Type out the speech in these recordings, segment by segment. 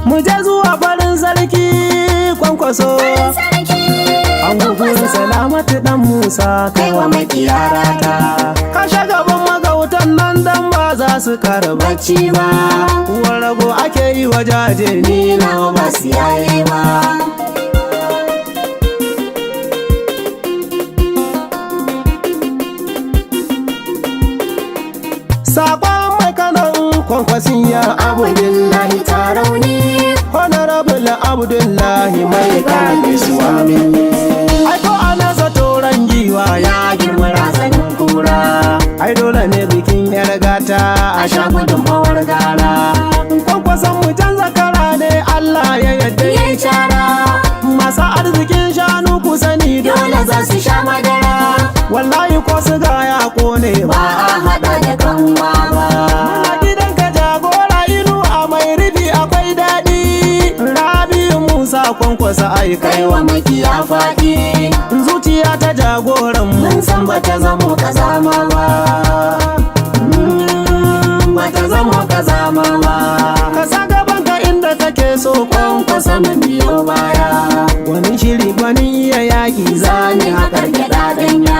Mu je zuwa farin sarki Kwankwaso. Sarki. An gugurin salamatu dan Musa kai wa makiyarata. Kashe gaban magautan nan dan ba za su kara bacci ba. Uwar rago ake yi wa jaje ni Ni nawa ba su yaye ba. Sakon mai kanan Kwankwasin ya Abdullahi Tarauni. Honorable Abdullahi mai kanan suwa min. Aiko ana zato ran giwa ya Ya girma razanin kura. Ai dole ne bikin yar gata A sha gudunmawar gara. Kwankwason mu canza kara ne Allah ya yadda. Yayi cara. Masu arzikin shanu ku sani Dole za su sha madara. Wallahi ko su ga ya kone ba. Ba a haɗa da kanwa ba. A gidanka jagora inu a mai rufi akwai daɗi. Rabi'u Musa Kwankwasa ai Kai kai wa makiya faɗi. Zuciya ta jagoran mu. Mun san bata zamo kazama ba. Bata zamo kazama ba. Ka sa gaban ka inda kake so. Kwankwasa mun biyo baya. Gwanin shiri gwanin iya yaƙi. Zani haƙar gyaɗa ɗanya.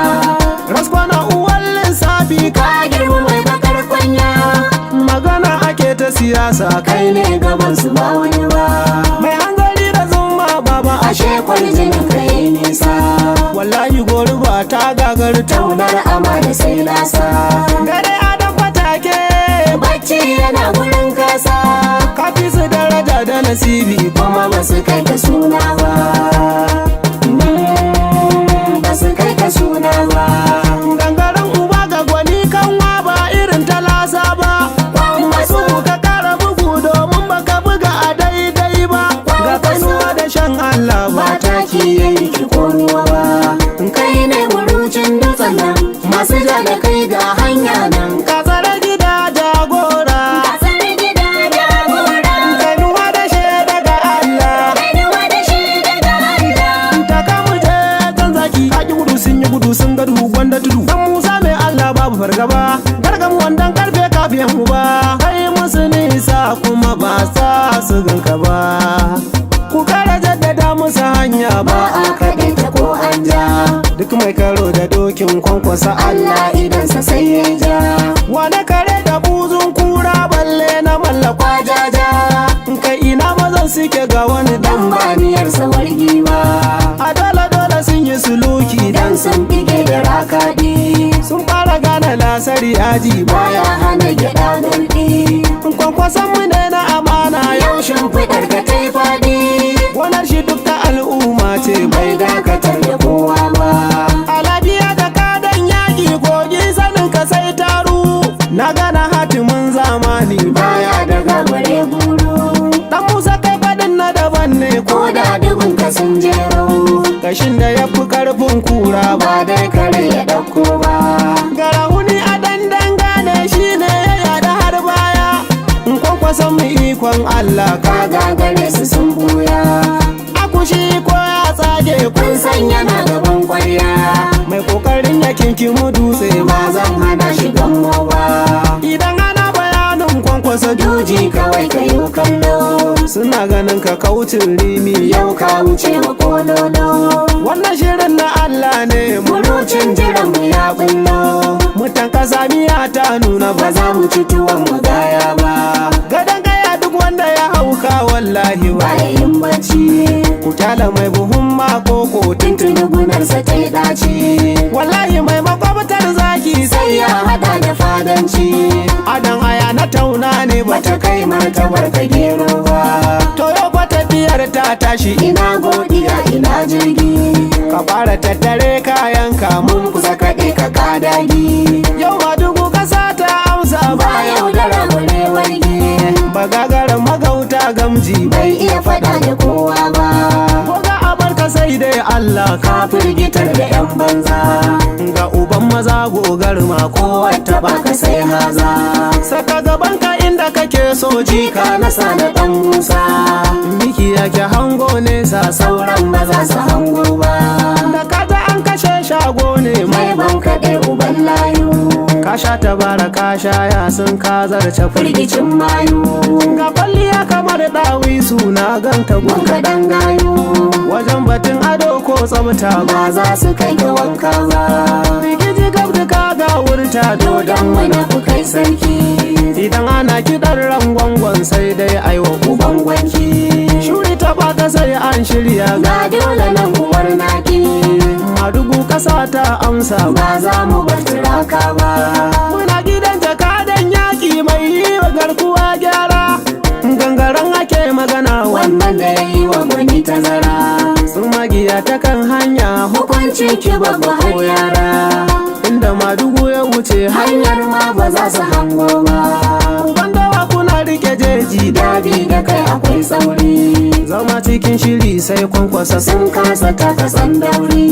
Raskwana uwan lissafi ka. Ka girma mai bakar kwanya. Magana ake ta siyasa kai. Kai ne gaban su ba wani ba. Mai hanzari da zuma baba. Ashe kwarjinin ka yi nisa. Wallahi goruba ta gagar Taunar amana sai lasa. Gare adam fatake. Bacci yana gurin kasa. Ka fi su daraja da nasibi. Kuma ba su kai ka suna ba. Ba su kai ka suna ba. Gangaren uba ga gwani kanwa ba irin talasa ba. Kwankwaso. Masu ka kara bugu domin baka buga a daidai ba. Ga kainuwa da shan Allah ba. Ba taki yanki ko ruwa ba. Kai ne murucin dutsen nan. Masu ja da kai ga hanya nan. Ka tsare gida jagora. Kasar gida jagora. Kainuwa da shaida ga Allah. Kainuwa da shi daga Allah. Taka mu je kan zaki. Kaki gudu sun yi gudu sun ga duhu gwanda tudu. Dan Musa mai Allah babu fargaba. Gargamu wandan karfe kafin uba. Kai musu nisa kuma ba sa su ganka ba. Ku kara jaddada musu hanya Ba ba. a kaɗe ta ko an ja. Duk mai karo da dokin Kwankwasa Allah idansa sai ya ja. Wane kare da buzun kura balle na mallakwa jaja. Kai ina mazan suke ga wani dan Dan baniyarsa wargi ba. A dole dole sun yi suluki. Dan sun bige da rakaɗi. Sun fara gane lasari aji Baya hana gyaɗa garɗi. Kwankwason mu ne na amana. Yau shimfiɗar ka ta yi faɗi. Gonar shi duk ta al'umma ce. Bai dakatar da kowa ba. A lafiya da kadan yaƙi kogi sanin ka sai taru. Na gana hatimin zamani. Baya daga bare guru. Dan Musa kai faɗin na daban ne. Ko da dubin ka sun jero. Kashin da ya fi karfin kura ba. Ba dai kare ya ɗauko ba. Garahuni a dandan gane shi ne ya yada har baya. In Kwankwason mu ikon Allah ka. Ka gagare su sun buya. Akushi ko ya tsage ku. Kun san yana gaban kwarya. Mai kokarin ya kinkimu dutse Ba ba. zan hana shi gammo ba. Idan ana bayanin Kwankwasa Juji kawai ka yi kallo. Suna ganin ka kaucin rimi. Yau ka wuce wa kololo. Wannan shirin na Allah ne mu. Murucin jiran mu ya bullo. Mutan kasa miya ta nuna Ba ba. za mu ci tuwon mu gaya ba. Gadon gaya duk wanda ya hauka wallahi ba. Ba yin bacci. Ku kyala mai buhun makoko. Tuntuni gunarsa ta yi ɗaci. Wallahi mai makwabtar zaki. Sai ya haɗa da fadanci. Adan aya na tauna ne ba. Bata kai martabar ka gero ba. To yau fa tafiyar ta tashi. Ina godiya ina jirgi. Ka fara tattare kayan ka mun. Mun kusa kaɗe ka kadagi. Yau ma dubu kasa ta amsa Ba ba. yaudara bare wargi. Ba gagarin magauta gamji. Bai iya faɗa da kowa ba. Ko ga abarka sai dai Allah ka. Ka firgitar da 'yan banza. Ga uban maza gogar mako. Kowa taɓa ka sai haza. Saka gaban ka inda kake so Jika na sana ɗan Musa. Miki yake hango nesa. Sauran ba za su hango ba. Da kaga an kashe shago ne Mai mai. ban kaɗe uban layu. Ka sha tabara, ka sha yasin, ka zarce firgicin mayu. Ga kwalliya kamar ɗawi suna ganta Mun gunka. kaɗan gayu. Wajen batun ado ko tsabta ba. Ba za su kai ga wanka ba. Rigiji gab da ka ga wurta Dodon dodon. munafukai sarki. Idan ana kiɗan rangwangon sai dai aiwa uban. Uban gwanki. Shuri ta baka sai an shirya ga. Ga dole nan uwar naki. Madugu ƙasa ta amsa ba. Ba za mu bar turaka ba. Muna gidan jakadan yaƙi mai yi wa garkuwa gyara. Gangaren ake magana Wannan da ya yi wa gwani tazara. Su magiya ta kan hanya. Hukuncin ki babba har yara. Inda Madugu ya wuce Hanyar ma ba za su hango ba. Uban dawa kuna rike jeji. Dabi da kai akwai tsauri. Zama cikin shiri sai Kwankwasa. Sun kasa taka tsandauri.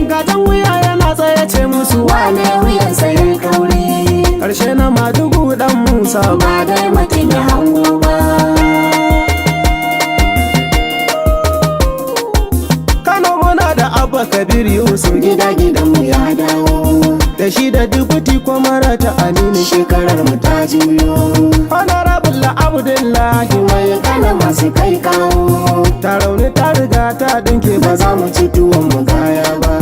Gajen wuya yana tsaye ce musu. Wane wuyansa ya yi kauri. Karshe na Madugu dan Musa. Ba dai mutum ya hango ba. Kano muna da Abba Kabir Yusuf. Gida gidanmu ya dawo. Da shi da dubuti kwamara ta Aminu. Shekarar mu ta juyo. Honorable Abdullahi. Mai kana masu kai kawo. Ta rauni ta riga ta dinke Ba ba. za mu ci tuwon mu gaya ba.